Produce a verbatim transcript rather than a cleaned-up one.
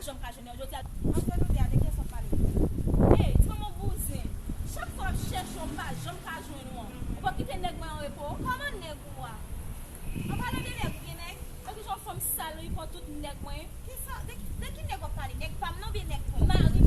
Janm ka jwenn yo jodi a. Antre nou de a, de kiyès w ap pale? Ey, ti manman bouzen. Chak fwa m ap chèche w, m pa janm ka jwenn ou an. Ou p ap kite nèg mwen an repo? Kòman nèg ou a? An palan de nèg, ou gen nèg? Ou ki jan fanm sal, li pran tout nèg mwen. Kisa? De, de ki nèg w ap pale? Nèg pa m nan oubyen nèg pa w? Mari